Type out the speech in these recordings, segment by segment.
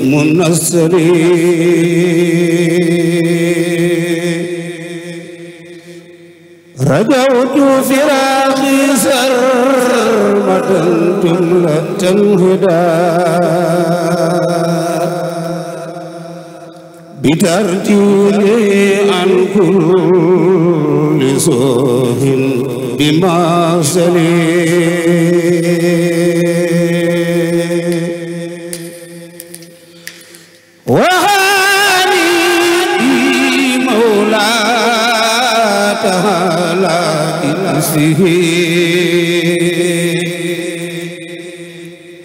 منصر رجوت فراقي سرمدا جملة الهدى بترتيلي عن كل سوء بما سلي وهاني مولى تعالى بنفسه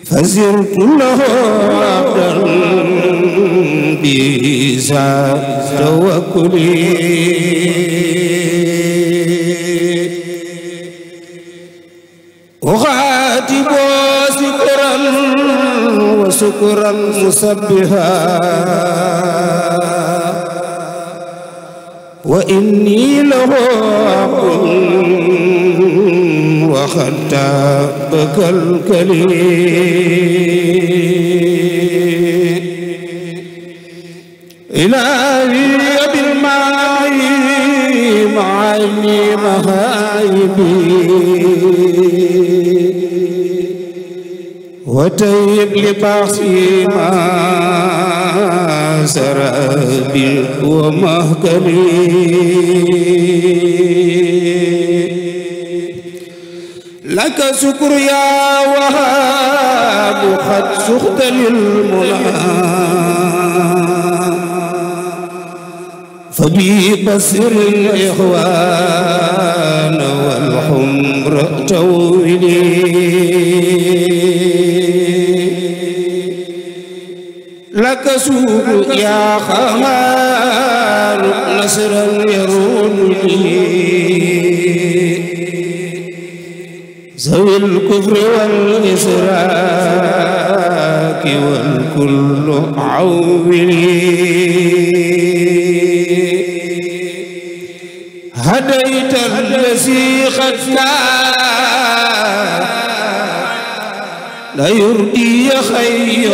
فزرت له عبدا بيسا توكلي أخاتب سكرا وسكرا مسبها وإني له عبد وخطابك الكليم إلهي بالماء معاني مهايبي وتيب لباخي ما سرابي ومهكلي لك شكر يا وهاب قد سخت للمنى فبي بصر الإخوان والحمر تولي لك سوق يا خمار نصرا يرونني ذوي الكفر والإشراك والكل عولي هديت الذي قد كان لا يرضي خيه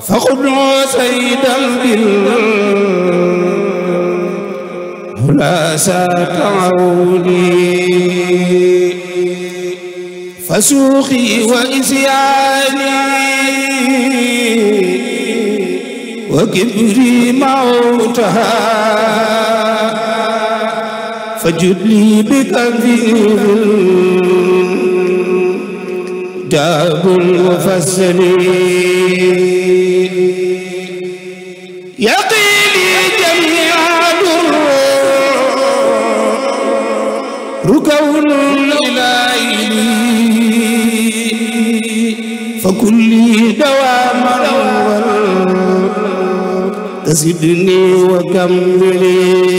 فخذوا سيدا بالهلا ساتعوني فسوقي وإسياني وكبري موتها فجد لي بكثير داب المفسر يقيني جميع ركون إلهي فكلي دواما تزدني وكملي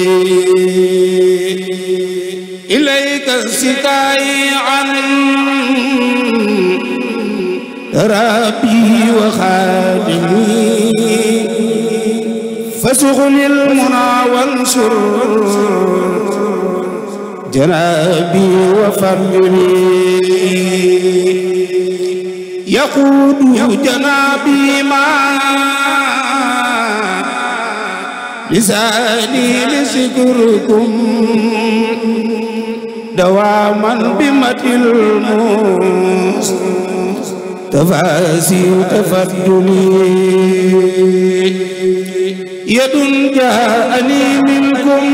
إليك السقاي عن ربي وخادمي فسغل المنى وانشر جنابي وفضلي يقود جنابي ما لساني لذكركم دواما بمت المصطفى تفضلي يد جاءني منكم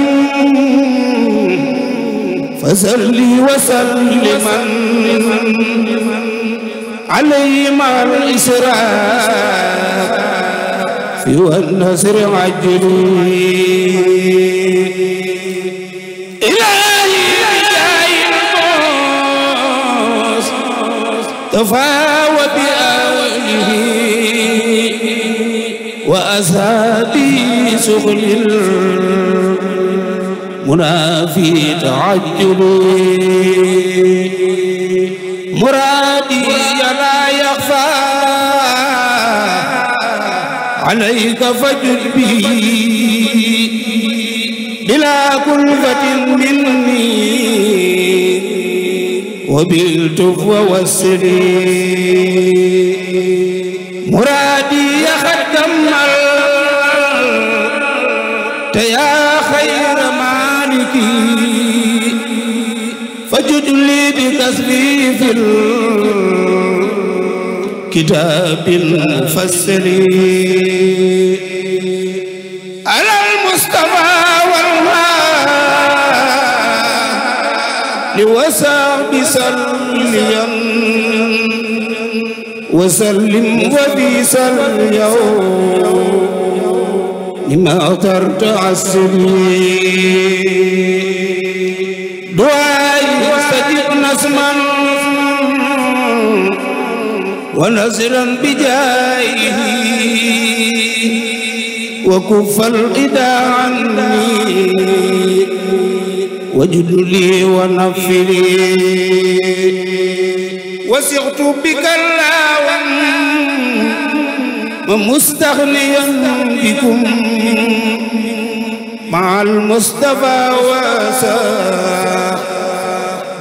فسلي وسلما علي مع الإسراء والنصر عجلي إلهي تفاوى بآله وأسابي سخل المنافي تعجلي مرادي لا يخفى عليك فجد بي بلا كلفة مني وبالتف ووسري مرادي قد كمل يا خير مالكي فجد لي بكسبي في الكتاب المفسر على المصطفى والآل وصحب سليا وسلم وفي اليوم لما اخترت عسري دعائي استجب نسما ونزلا بجاهه وكف الإدى عني وجد لي ونفري وسعت بك اللهم ومستغنيا بكم مع المصطفى وسا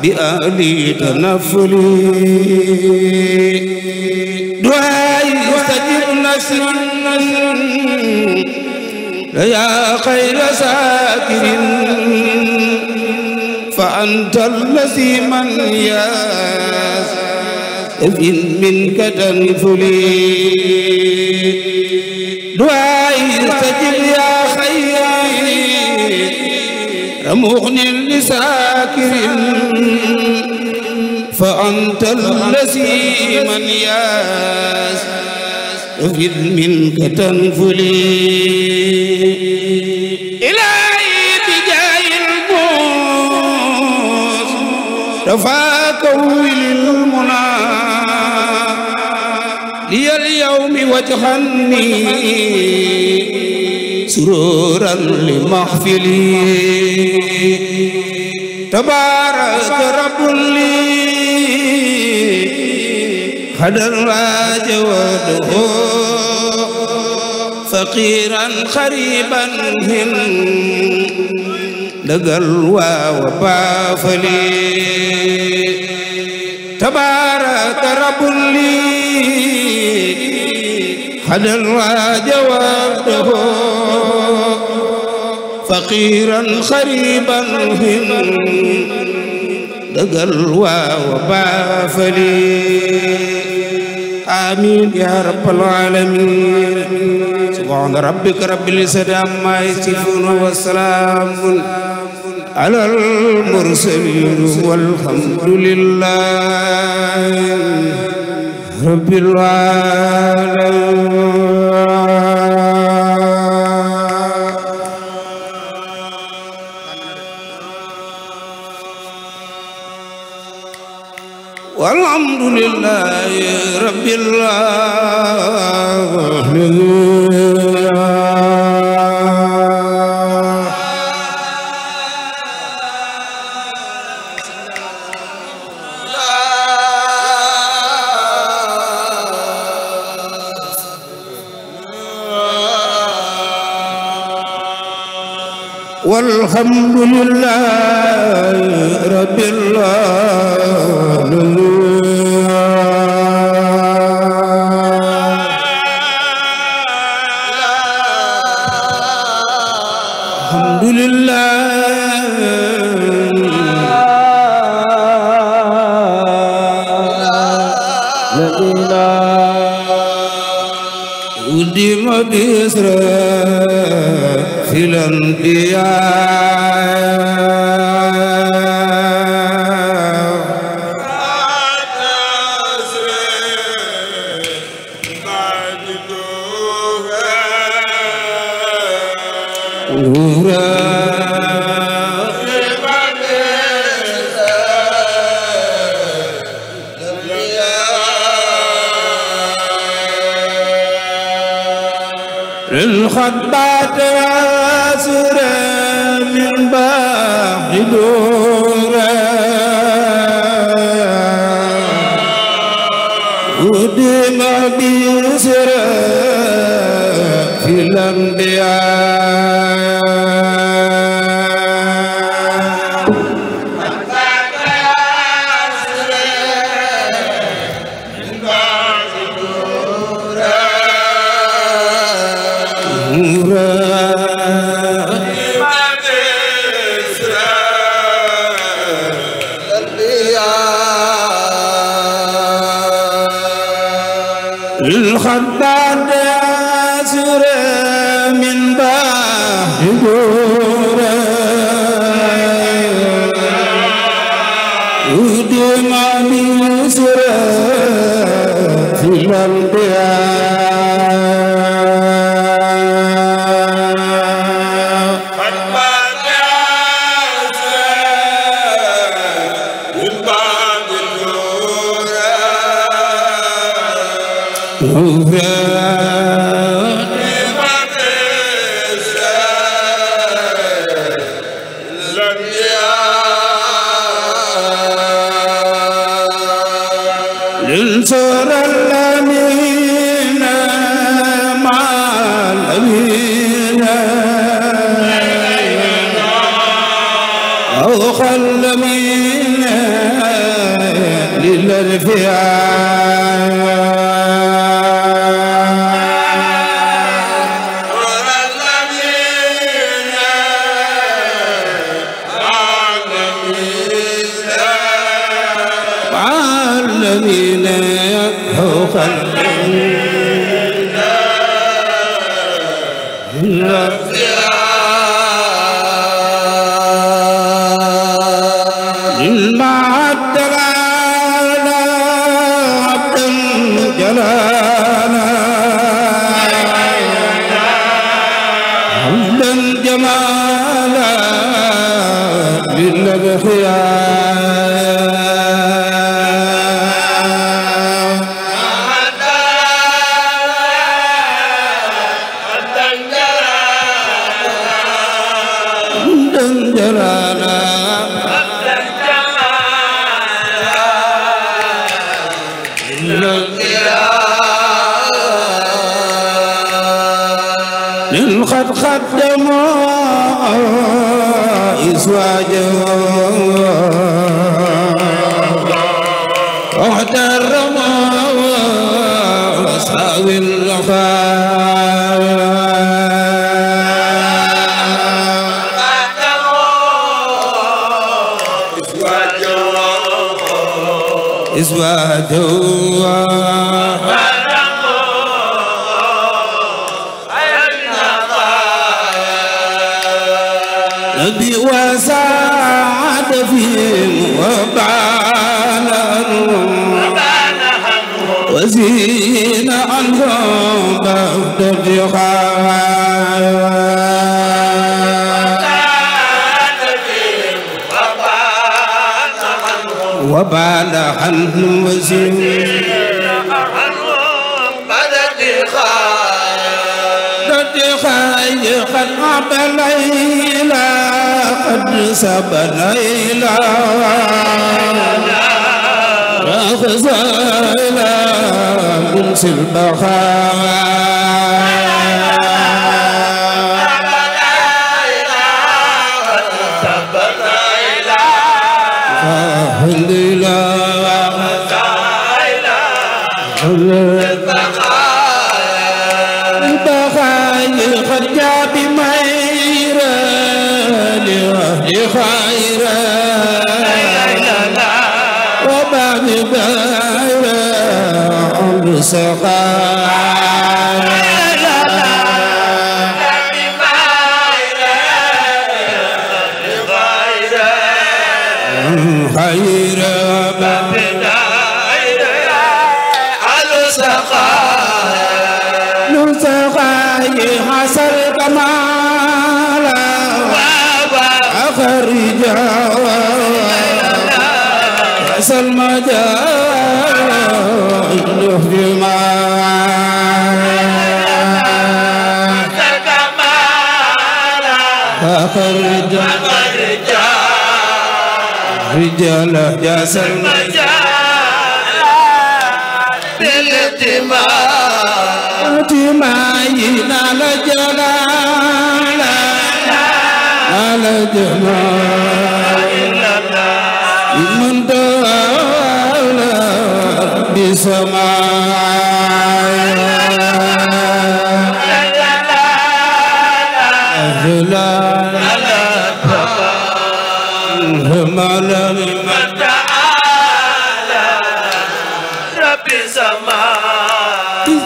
بآلي تنفلي دعائي استجب نسرا يا خير ساكر فأنت الذي من يستفد منك تنفلي دعائي استجب يا خير مغني لساكر فأنت الذي من يستفد منك تنفلي إلهي بجاه الموت رفاك للمنى لي اليوم وجهني سرورا لمحفلي تبارك رب لي خدر جواده فقيرا خريبا هن دقلوا وبافلي تبارك رب لي خدر جواده فقيرا خريبا هن دقلوا وبافلي آمين يا رب العالمين سبحان ربك رب العزة عما يصفون وسلام على المرسلين والحمد لله رب العالمين والحمد لله رب العالمين والحمد لله رب العالمين الحمد لله وديم بإسراء في الأنبياء الخطبات أسرى من بعد دورا ودم بيسرى في الأنبياء الخبات أسر من بعد دورا ودم بسر في الأنبياء للسر الأمين مع الأمين أو خل من للارفعاء الذين فوق المعدل على عبد جلالا عبدا جمالا للأبخيار قد قدموا إزواجا واحترموا أصحاب الوفاء إزواجا نبي وسعد فيهم وبانا وزين عنهم بعد الرخاء وبان عنهم وزين قد عب ليلى قد سب ليلى رخص إلى منس البخاء فهل إلى قد جاء بميرا لأهل خيرا وباب بيرا عمر سقاء خيرا باب بيرا عمر سقاء حسر كمالا أخرجا حسن مجال نهجما أخرجا رجال جاسر مجال بالاتمام تماينا لجلال على جمال من دول بسماء جلال همال من تعالى رب سماء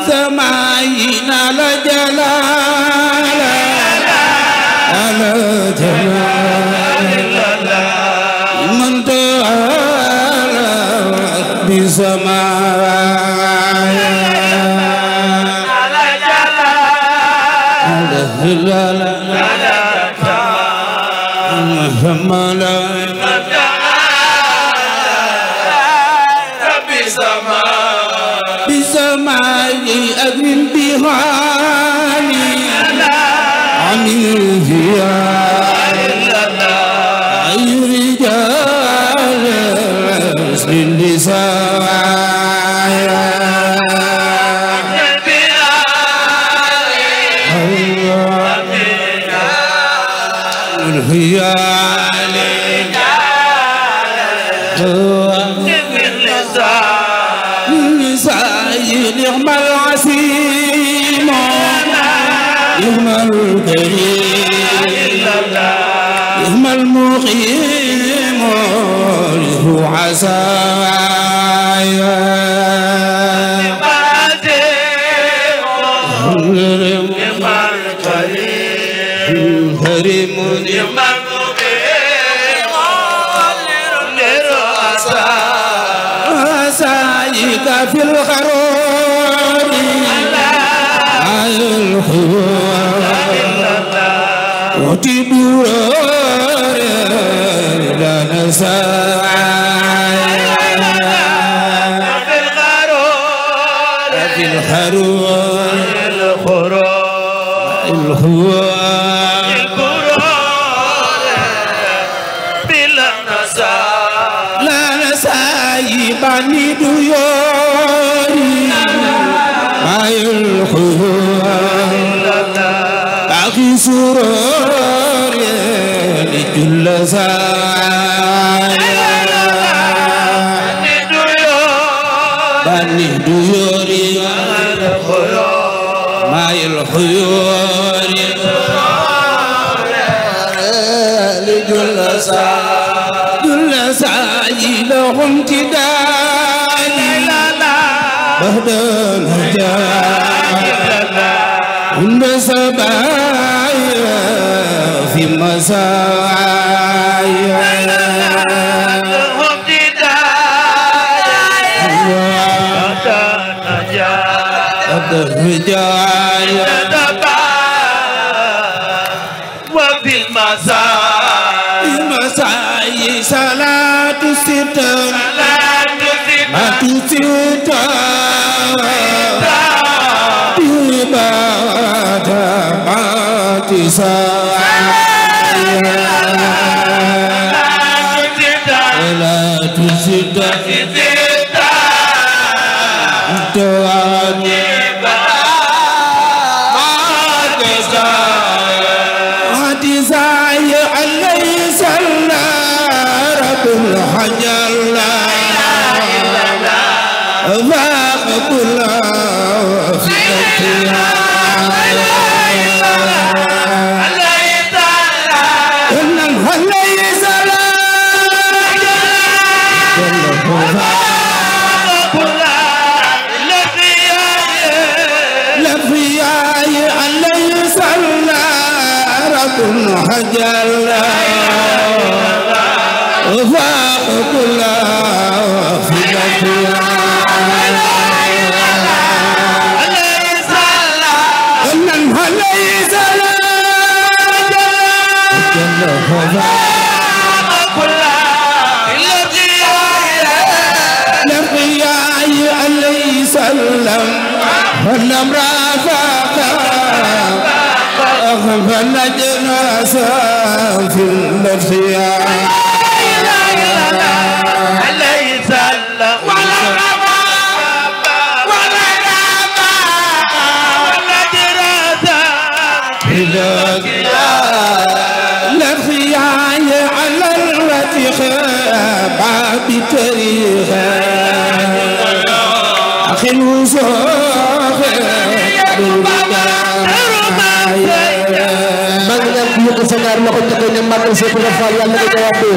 في الغرور وتدور لا نساء في الغرور بلا نساء لا نساء بني ديوري ما يلخون باقي سرور لكل بني ديوري ما يلخون لكل لهم امتداد بعد الهجاء عند سبايا في مسايا لهم امتداد بعد الهجاء وفي المسايا صلاة الستر ما تسيطا بباتا ما تسايا لا تسيطا في النفسية ليس ولا ربا ولا ربا ولا دراسة لفيا على التي خابا بتريها أخي الوسوخ Senar loxo ci ko ñu magal Cheikh Ibra Fall yalla nga jawatu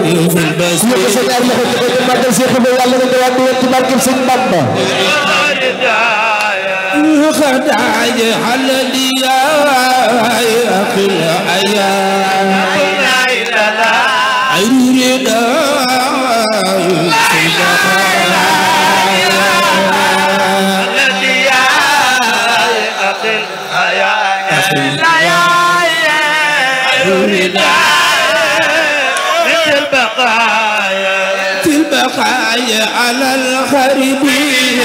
ñu fil bas ñu ko senar loxo ci ko ñu magal Cheikh Ibra yalla nga jawatu ci barke Serigne Bamba ñu khadaaj halaliya aqil aya la ilaha illa allah البقاء على الخربين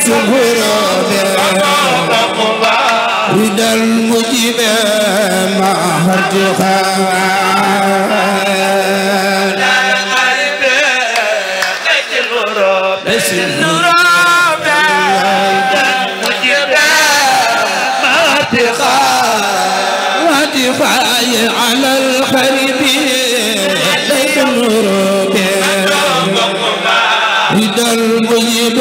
سهرا رضا المجيب مع على الخربين رضا المجيب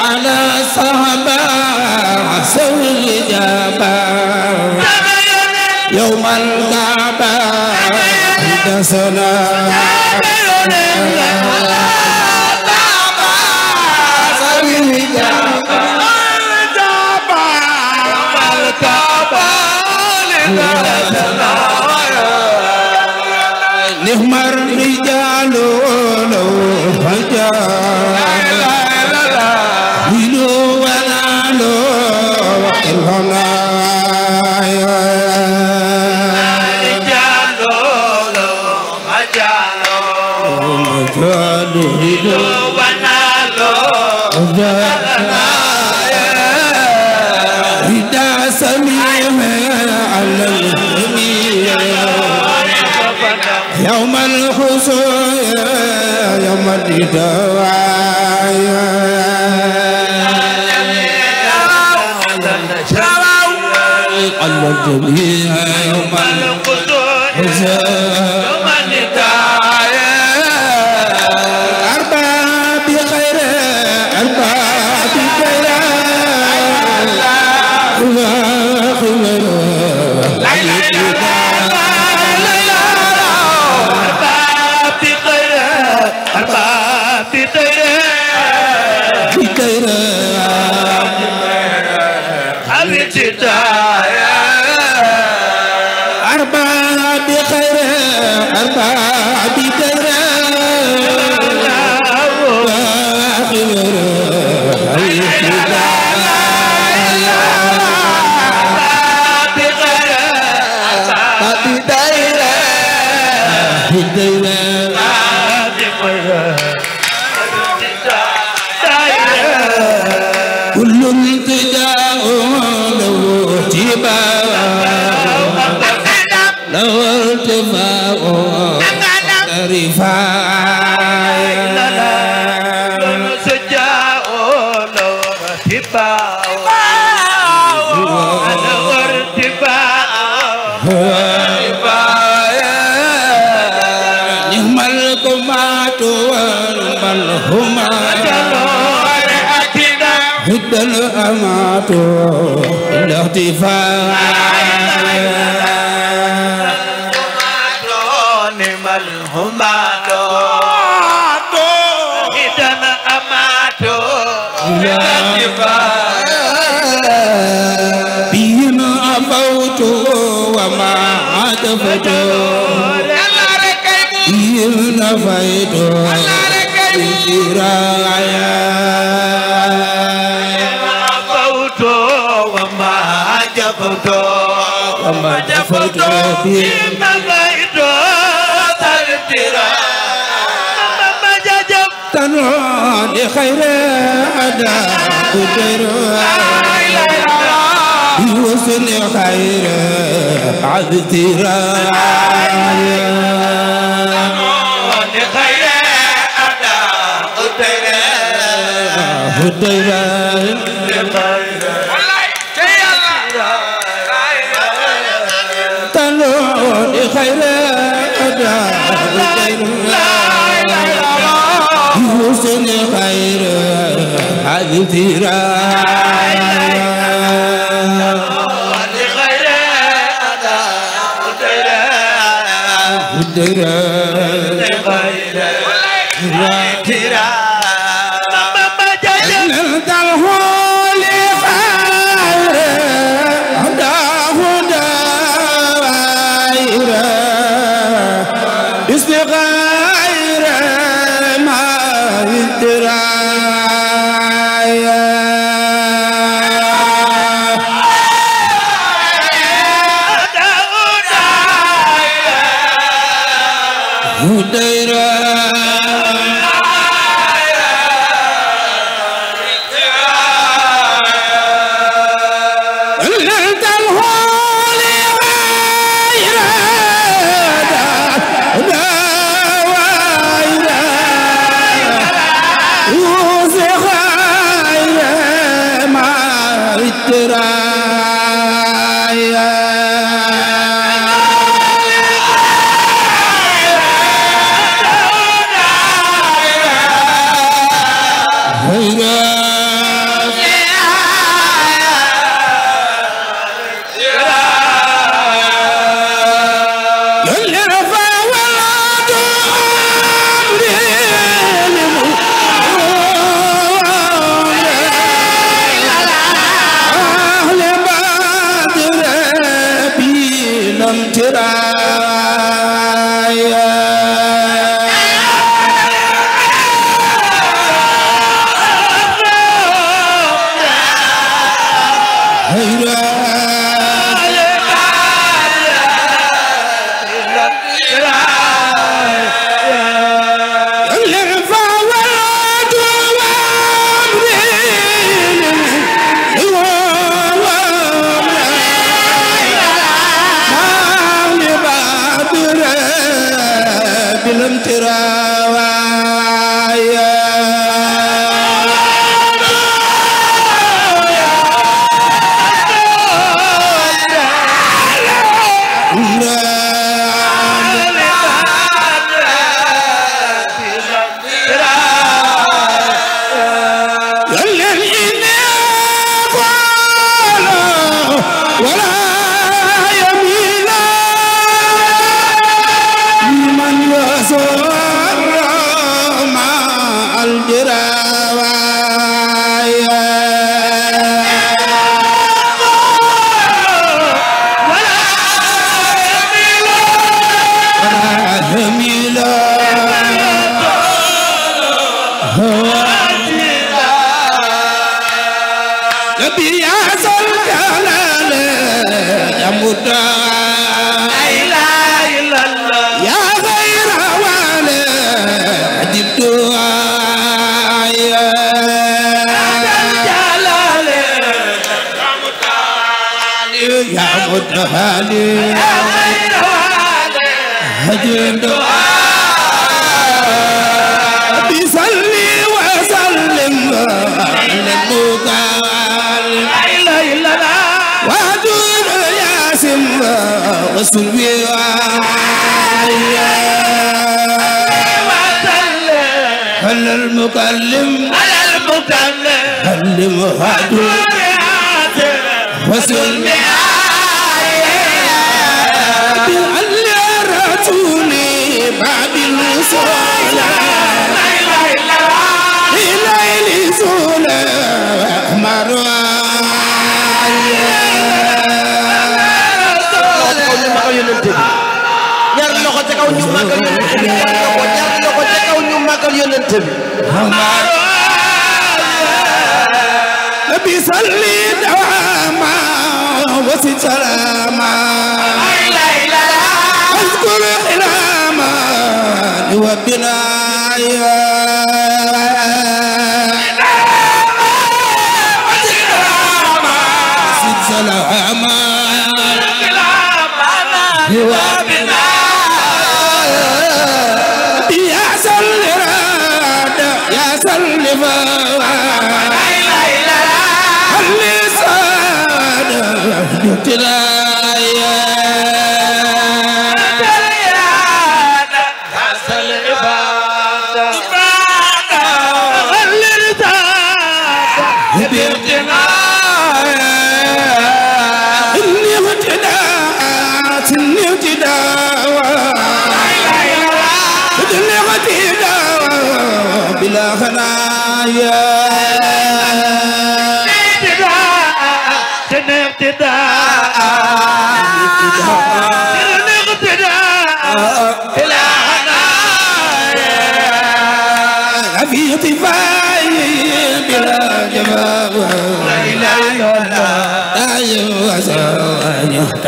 على صحبة سوي الجبا يوم الكعبة إذا سنا سوي الجبا نعم الرجال لو فجاء يوم الحصول يوم الدواء الجميع يوم الحصول يوم الدواء أرباب بخير أرباب بخير كل التجاء لو اتباع لو ارتفاع رفاع سجاء لو ارتفاع لو ارتفاع نعم القمات والملهمات هد الأمات الاختفاء نعم الهمات هد الأمات الاختفاء بهم أفوت وما عطفت بهم نفيت بذراعي وما جفت بهم نفيت ما ججب تنعد خير أداء قدر يوصل خير عذترا تنعد خير أداء يوصل خير عذترا غير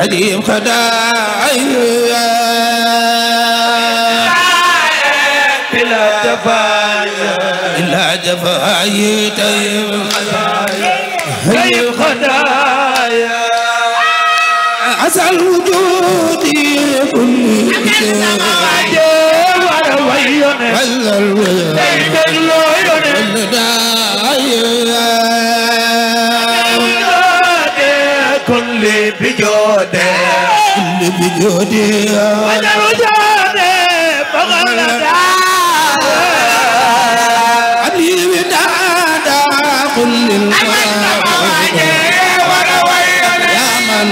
قديم خداعي بلا جفايا إلا جفاي طيب طيب خدايا عسى الوجود كل ولا الويون كل بجودة كل بجودة وجودة بغلدا علي بدادا كل الخير يا من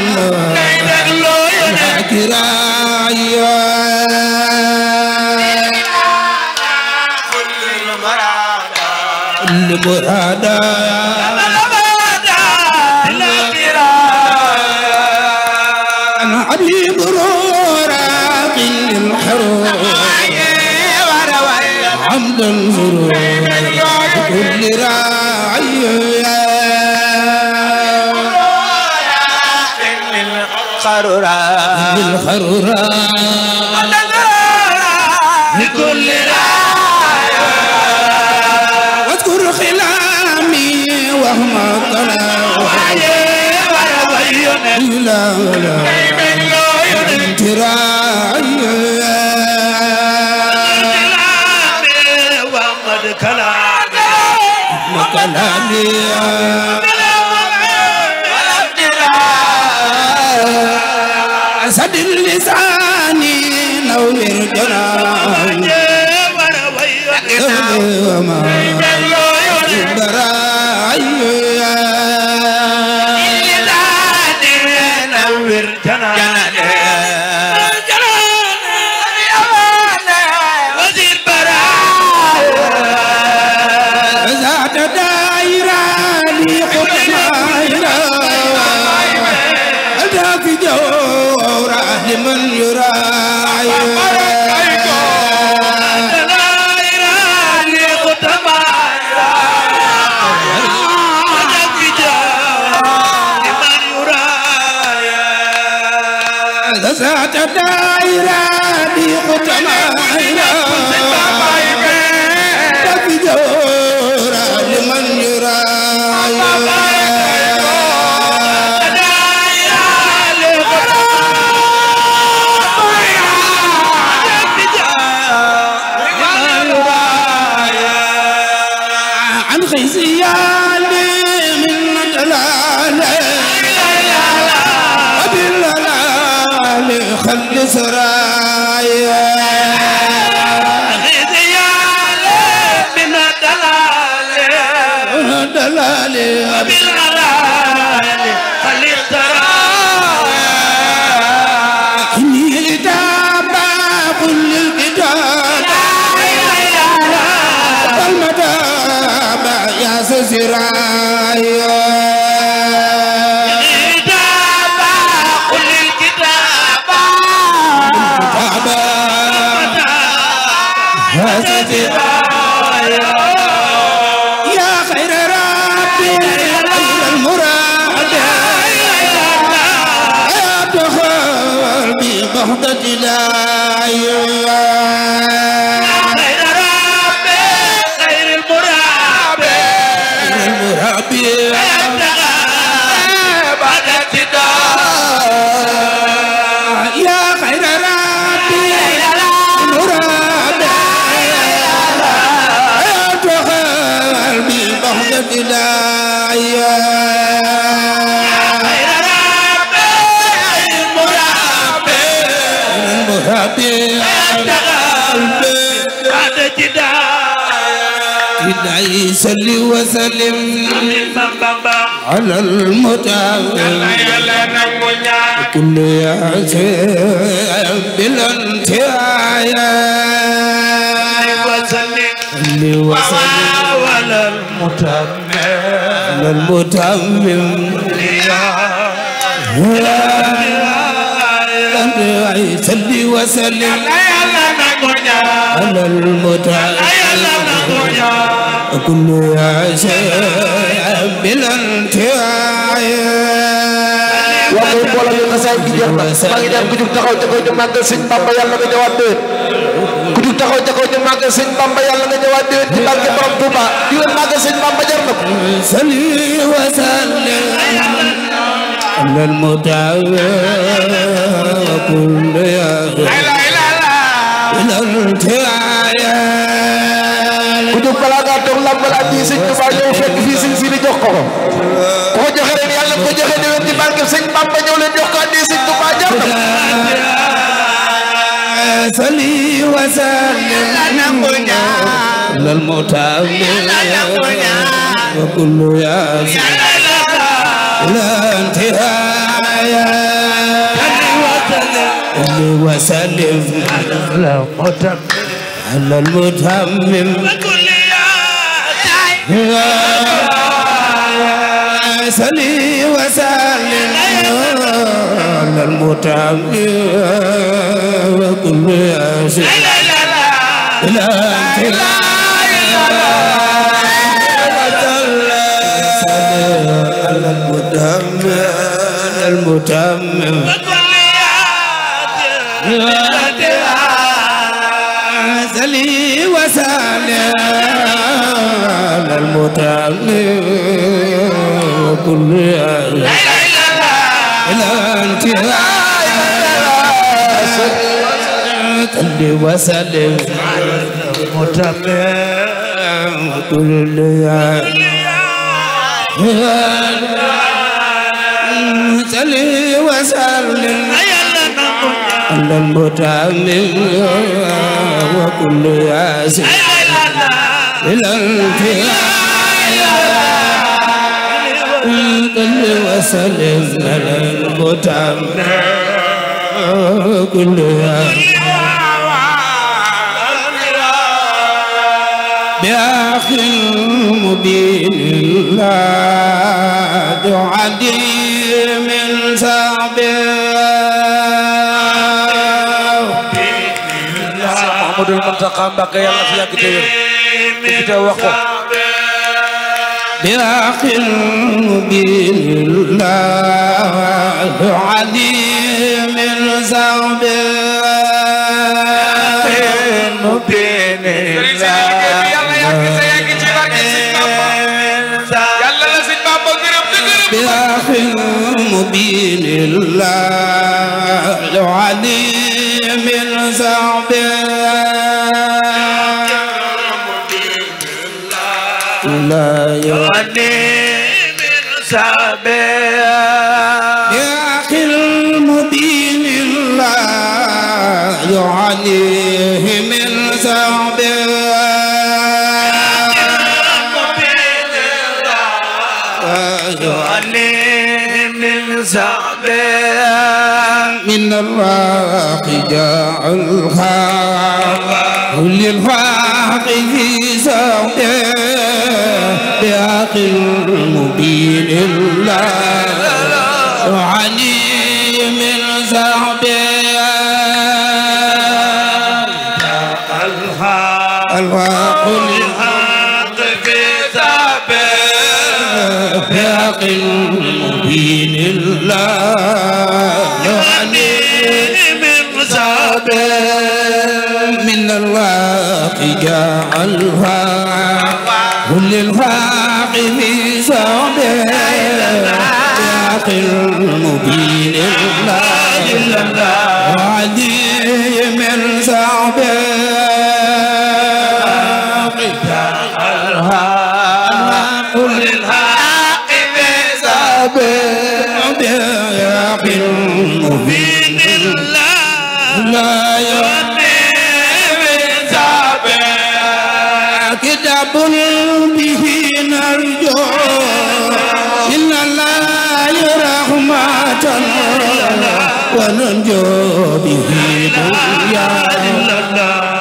لا كرايا كل مرادا حبيب رورا قل الحروب حمدا زرور كل راعي الخرورا لكل راية واذكر خلامي وهم طلعوا لا لا كلامي أسد اللسان نور جنان وما براي نور جنان وزير براي ذات دائرة لقدمائرة أدى في جورة لمن يراعي ذات دائرة لقدمائرة أدى في جورة لمن يراعي عن خزيان من دلالة وبالدلالة خل سرايا خزيان من دلالة وبالدلالة خل سرايا إني لتابع كل الكتاب المتابع يا سرايا يا خير ربي خير المراد يا دخل ببهضة الآية خير ربي خير المراد المرابي بعد ابتداء يا خير ربي المراد يا دخل ببهضة الآية خير ربي خير المراد المرابي بعد ابتداء إلهي صل وسلم من بابا على المتعب كل ياسر بالانتهاء وسلم وعلى المتمم على المتمم صل وسلم على المتعب كل ياسر بالانتهاء mbooloo mi xasaay gi jeex na maa ngi ñaan ku jug taxaw ca kaw ñu màggal sëñ Bamba yàlla nga ñëwaat déwén ku jug taxaw ca kaw ñu màggal sëñ Bamba yàlla nga ñëwaat déwén ci barke borom Touba di leen màggal sëñ Bamba jar na ko salli wa sallim ala al-mutawa kullu ya ku jóg balaa ngaa toog lambalaat bii sëñ Touba ñëw fekk fii sëñ Sidi jox ko ko joxe ren yàlla ko joxe déwén ci barke sëñ Bamba ñëw leen jox ko addi sëñ Touba jar na salli wa sallim ala al-mutawa wa kullu ya وسلم على المتمم صلي وسلم على المتمم وكل ياسر إلى المتمم صلي وسلم على المتمم وكل إلى انتهاء صلي وسلم على المتمم وكل صلي وسلم على المتمم وكل ياسر إلى الانتهاء صل وسلم على المتمم وكل ياسر بأخ مبين الله عدي من صعبه Modou Mountakha Mbacké yàlla fi yàgg te wér ku fi teew wax ko بأخ مبين الله عليم صعبه مبين بأخ مبين الله عليم صعبه لا يعني من صعبه بأخ المبين الله يعانيه من صعبه من الراق جاء الخاق للحاق في صوته بحق المبين الله عني من صحبه الحاق للحاق في صوته بحق المبين الله من الواقع جاء الواقع كل الواقع في صوبه الواقع المبين الله وعدي من صوبه كل الواقع في صوبه الواقع المبين لا كتاب به نرجو إن الله رحمة وننجو به دنيا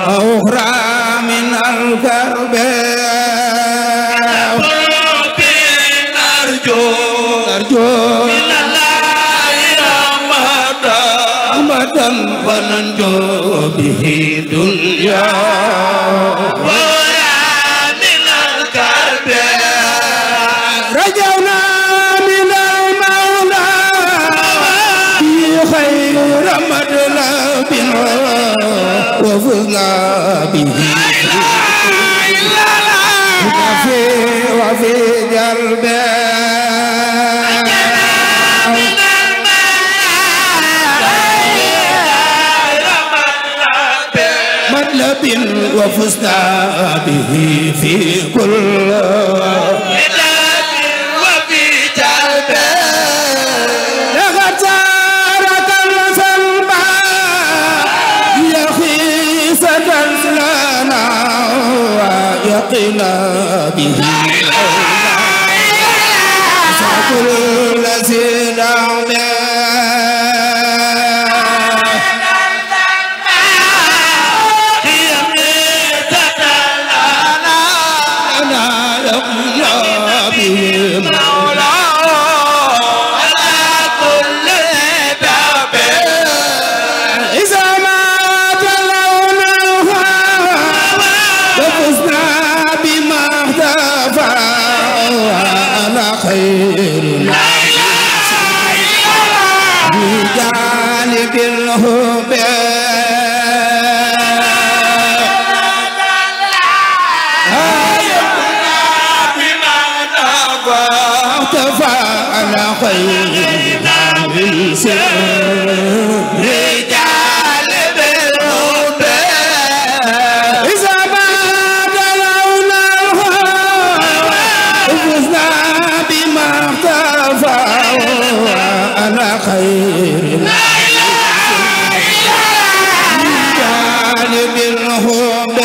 أخرى من الكرب نرجو إن الله رحمة وننجو به دنيا رجونا من المولى يفزنا به في كل مداد وفي جلب لقد تارك الذنب يخيسة لنا ويقنا به كل سلام رجال بالحب إذا ما تلونه فزنا بما اختفى أنا خير رجال بالحب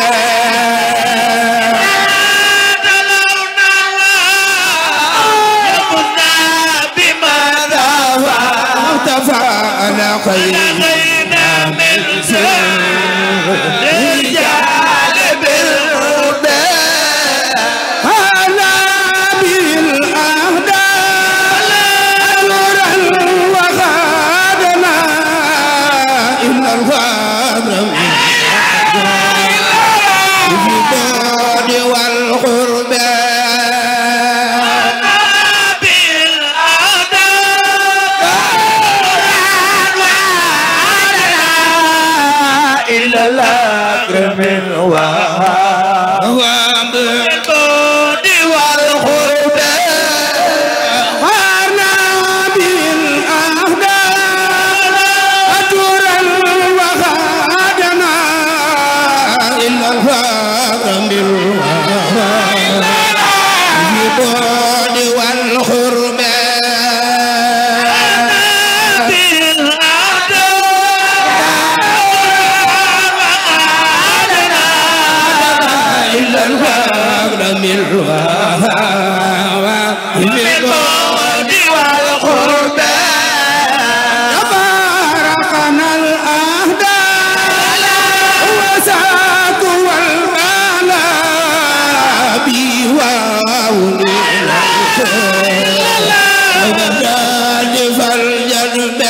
خيرنا من سر رجال بالهدى هلا بالأهداء نورا وغادنا إن الغادر في البعد والقرب الأكرم وهاب البعد والقرب غارنا بالأهداء أجرا وغادنا إلا الأكرم وهاب البعد والقرب بالبعد والقرب تباركنا الأهداء وساق والبلاء بواولنا وبداد فالجنب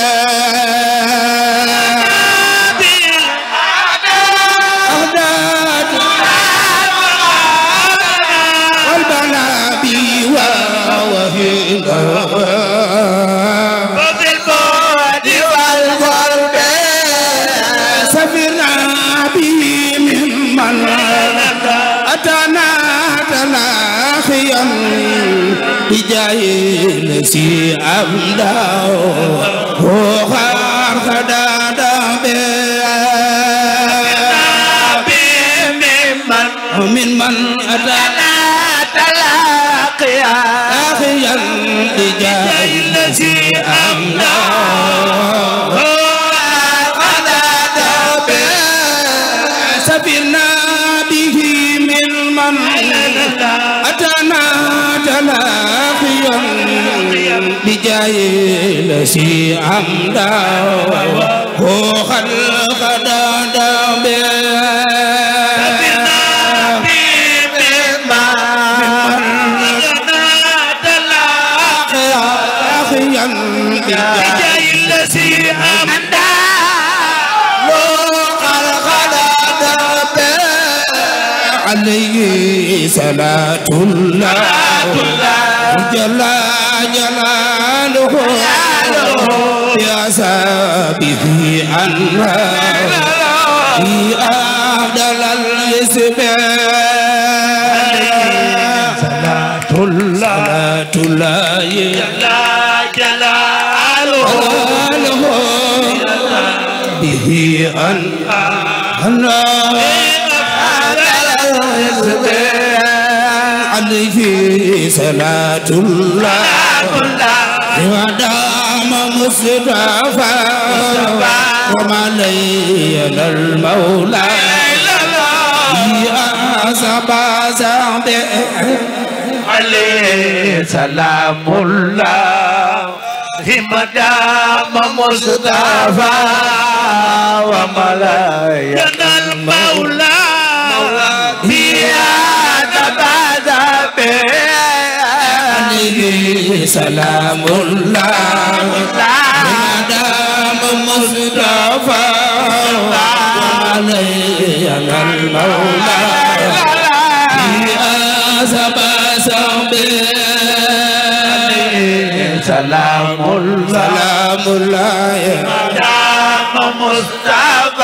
وفي البعد والقرب سفرنا به ممن أتانا تلاخيا بجاهل سي أمدا وخار خدادا ممن أتانا تلاقيا أخيا لجاه الذي أمنا سفرنا به من أتانا تلاقيا لجاه الذي أمنا وخلق دادا بجاي الذي أمدا وقال غدا عليه صلاة الله جل جلاله يا سابه أنها في أفضل الاسم صلاة الله جلاله به أنها صلاة الله ودام مصطفى وما لينا المولى يا سبا عليه سلام الله مدام مصطفى وما لينا المولى يا سبا عليه سلام الله مدام مصطفى وعلينا المولى يا سبا سلام الله مدام مصطفى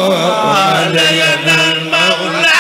وعلينا المولى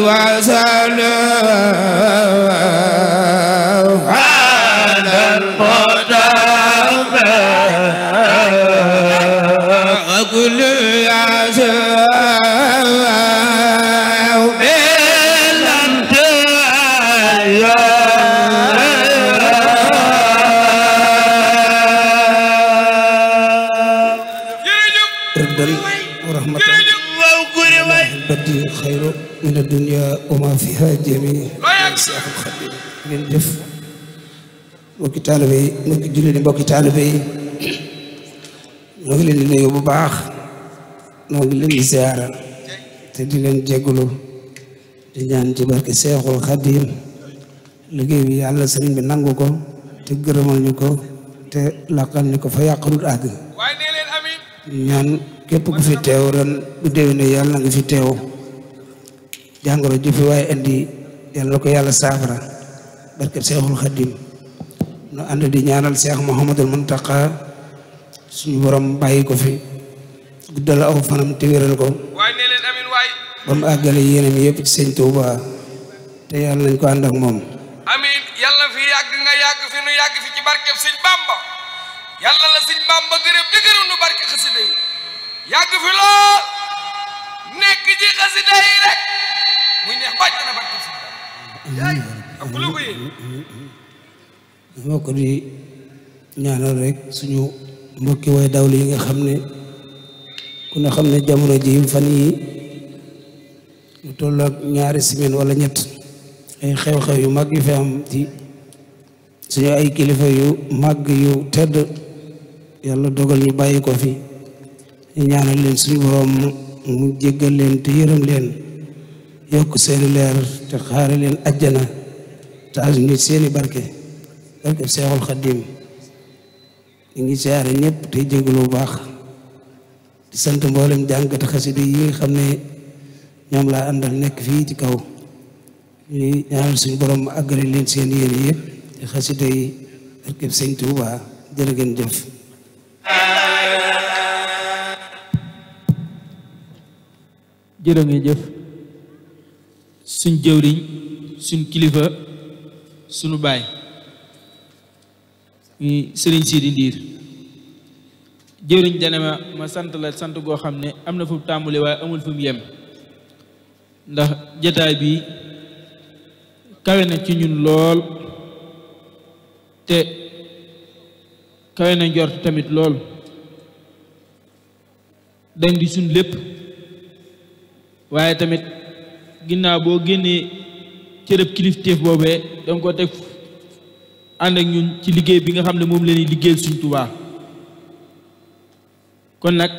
وسلم min ad-dunya wa ma fiha jami Seexul Xadiim ngeen jëf mbokki taalibe yi mbokki jullit yi mbokki taalibe yi ñoo ngi leen di nuyu bu baax ñoo ngi leen di ziyaara te di leen jégalu di ñaan ci barke Seexul Xadiim liggéey bi yàlla sëriñ bi nangu ko te gërëmal ñu ko te laqal ñu ko fa yàqarut àgg ñaan képp ku fi teew ren bu déwénee yàlla nga fi teew jàngoro ji fi waaye indi yàlla ko yàlla saafara barke Seexul Xadiim nu ànd di ñaanal Seex Muhammadul Muntaqa suñu borom bàyyi ko fi guddal aw fanam te wéral ko ba mu àggale yéenam yëpp ci sëñ Tuuba te yàlla nañ ko ànd ak moom amin yàlla fi yàgg nga yàgg fi nu yàgg fi ci barkeb sëñ Bamba yàlla la sëñ Bamba gërëm di gërëm nu barke xasida yi yàgg fi lool nekk ci xasida yi rek muy neex bàjj na barkeb sëñ Bamba ak ku la ko yéen moo ko di ñaanal rek suñu mbokki way dawli yi nga xam ne ku ne xam ne jamono ji fan yi lu toll ak ñaari semaine wala ñett ay xew-xew yu mag yu fi am ci suñu ay kilifa yu mag yu tedd yàlla dogal ñu bàyyi ko fi ñu ñaanal leen suñu borom mu jéggal leen te yërëm leen yokk seeni leer te xaare leen ajjana te as ñu seeni barke Seexul Xadiim ñu ngi siyaare ñëpp te jégalu bu baax di sant mboolem jàngkat xasida yi nga xam ne ñoom laa àndal nekk fii ci kaw ñu ñaanal suñu borom mu àggale leen seen yéene yëpp te xasida yi barkeb Sëñ Tuuba jërë ngeen jëf jërë ngeen jëf suñ jëwriñ suñ kilifa suñu baay sëriñ Sidi Ndiir jëwriñ dane ma sant la sant goo xam ne am na fu mu tàmbule waaye amul fu mu yem ndax jataay bi kawe na ci ñun lool te kawe na njort tamit lool dañ di suñ lépp waaye tamit ginnaaw boo génnee cërëb kilifteef boobee danga ko teg ànd ak ñun ci liggéey bi nga xam ne moom la ñuy liggéeyal suñ Tuubaa kon nag